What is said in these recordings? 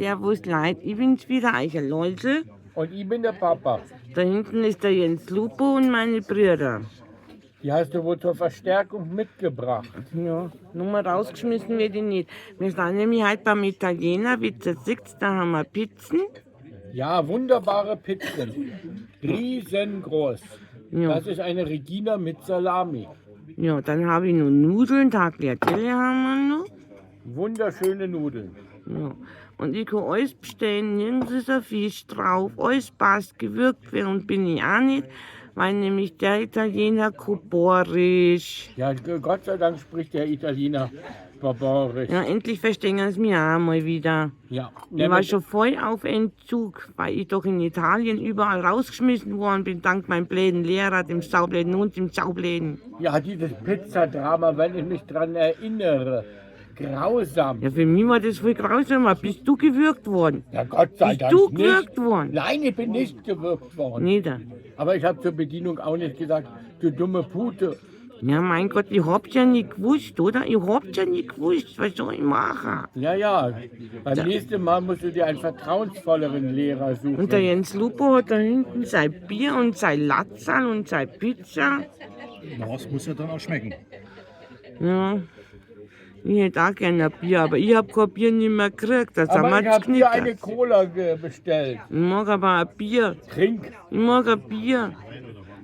Servus Leid, ich bin's wieder, Eichel Leute. Und ich bin der Papa. Da hinten ist der Jens Lupo und meine Brüder. Die hast du wohl zur Verstärkung mitgebracht. Ja, nur mal rausgeschmissen wird ich nicht. Wir sind nämlich heute beim Italiener, wie ihr seht, da haben wir Pizzen. Ja, wunderbare Pizzen. Riesengroß. Ja. Das ist eine Regina mit Salami. Ja, dann habe ich noch Nudeln, Tagliatelle haben wir noch. Wunderschöne Nudeln. Ja. Und ich kann alles bestellen, nirgends ist ein Fisch drauf, alles passt, gewürgt wird und bin ich auch nicht, weil nämlich der Italiener kuborisch. Ja, Gott sei Dank spricht der Italiener Barbarisch. Ja, endlich verstehen sie mich auch mal wieder. Ja. Ich war schon voll auf Entzug, weil ich doch in Italien überall rausgeschmissen worden bin, dank meinem bläden Lehrer, dem saubläden Hund, dem saubläden. Ja, dieses Pizzadrama, wenn ich mich dran erinnere. Grausam. Ja, für mich war das voll grausam. Bist du gewürgt worden? Ja, Gott sei Bist Dank du nicht. gewürgt worden? Nein, ich bin nicht gewürgt worden. Nieder. Aber ich habe zur Bedienung auch nicht gesagt, du dumme Pute. Ja, mein Gott, ich hab's ja nicht gewusst, oder? Ich hab's ja nicht gewusst. Was soll ich machen? Ja, ja. Beim nächsten Mal musst du dir einen vertrauensvolleren Lehrer suchen. Und der Jens Lupo hat da hinten sein Bier und sein Latzerl und sein Pizza. Na, es muss ja dann auch schmecken. Ja. Ich hätte auch gerne ein Bier, aber ich hab kein Bier nicht mehr gekriegt. Da sind Aber wir ich habe dir eine geknickert. Cola bestellt. Ich mag aber ein Bier. Trink. Ich mag ein Bier.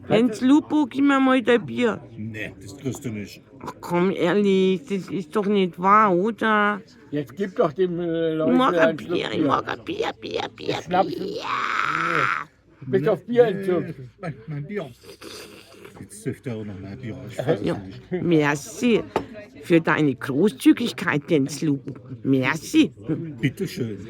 Jens Lupo, gib mir mal dein Bier. Nee, das kriegst du nicht. Ach komm, ehrlich, das ist doch nicht wahr, oder? Jetzt gib doch dem Ich Leuten mag ein einen Schluck Bier, ich mag ein Bier, Bier, Bier, Schnaps. Bier. Du bist auf Bierentzug. Mein Bier. Jetzt süfft er auch noch mein Bier. Ich fass es Ja, nicht. merci für deine Großzügigkeit, Jens Lupo. Merci. Bitteschön.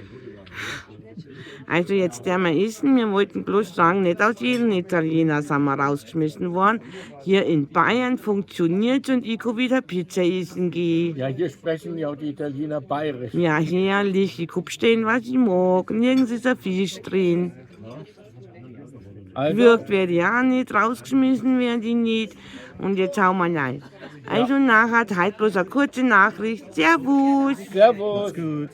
Also jetzt der mal essen, wir wollten bloß sagen, nicht aus jedem Italiener sind wir rausgeschmissen worden. Hier in Bayern funktioniert's und ich kann wieder Pizza essen gehen. Ja, hier sprechen ja auch die Italiener bayerisch. Ja, herrlich, ich kann bestellen, was ich mag. Nirgends ist ein Fisch drin. Also, Gewürgt werde ich auch nicht, rausgeschmissen werde ich nicht. Und jetzt hauen wir rein. Also nachher, heute bloß eine kurze Nachricht. Servus! Servus. Gut.